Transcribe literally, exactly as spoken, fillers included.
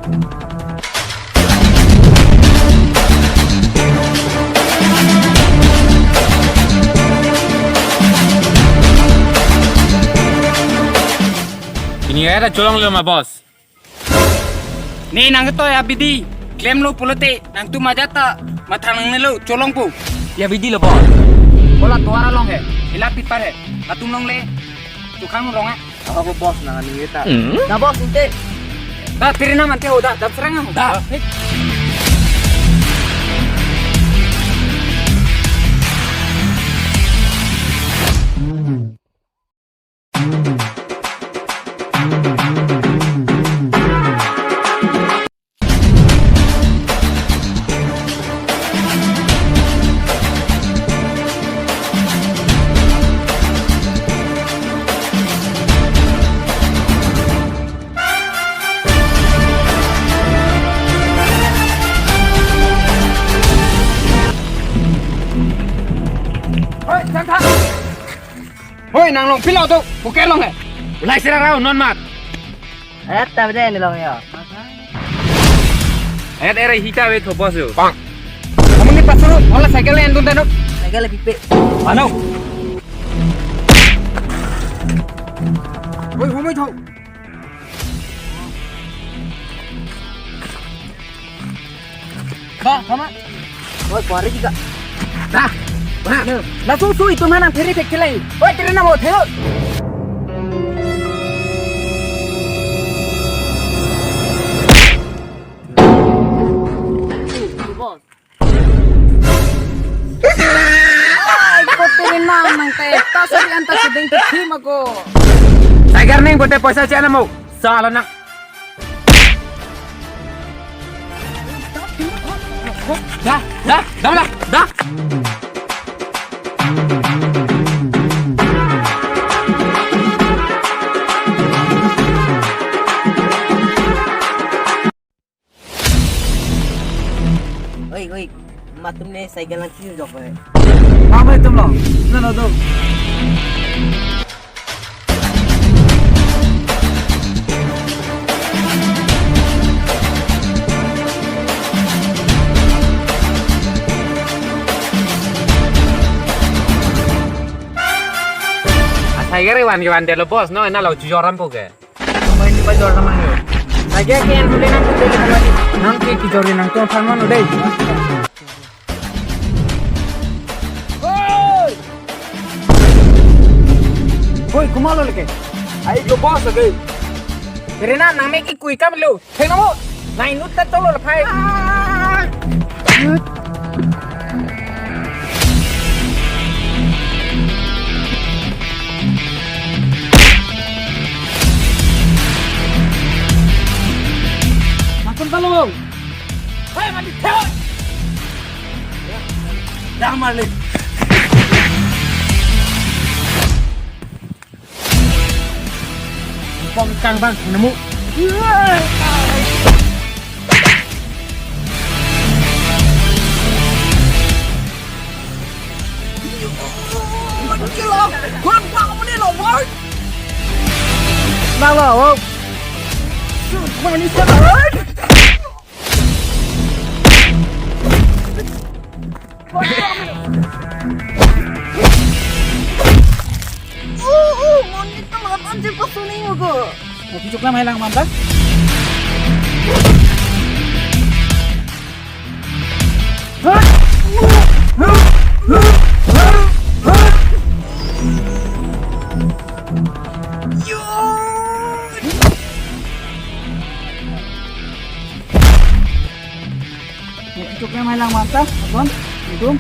Pini ada cholonglo ma, boss? Ne nangketoi abidi klemlo pulote nangtum ajat ta matha nangnelo cholongpo. Ya abidi lo, boss. Bola tovar along he, ila pipar he. Latum longle, chukhang long he. Ako, boss, nang aning ta. Da, boss, inte. Da, pirinam ante ho, da, da, serang ho. Da. Hoi, nang long pilo tu, bukan long he. Ulai sira rau non mat. Ayat ta bede ni long yo. Ayat era hita ve thopo su. Bang. Kamu ni pasuru, wala cycle yang tun tanu. Cycle lebih pe. Ano? Hoi, humoi tho. Ba, sama. Oi, kuari juga. Dah. Mana? Langsung sui tu mana peri pek kelai. Oi, tiri namo thelo. Ai, kote nang nang te, ta sari anta sedeng te thim ako. Tiger ning kote poisa chan mo. Sala nang. Da, da, da, da, da. Oi, oi, matum ne cycle nang kiu jok oi. Mama itum lo, na lo do. Asai gari wan ke wan delo boss, no, ena lo chujor rampo ke. Main di pajor namang yo. Lagi ke yang boleh nang tu boleh kembali. Nang ke kijor nang tu aphan manu dei. Hoi! Hoi, kumalo leke? Ai lo boss leke. Rena nang me ki kui kam lo. Theng namo. Nai nut ta tolo la phai. Makun talo. Hei, mandi theo. Dah malik. Pom kang bang nemu. Gila, kurang bang ini lo, boy. Nang lo, oh. Mana ni sana, boy? Uh, uh, monit teman anjir pasuni ko. Mau kijok lam hai lang manta. Yo. Mo kichok na mai lang manta, abang, itum.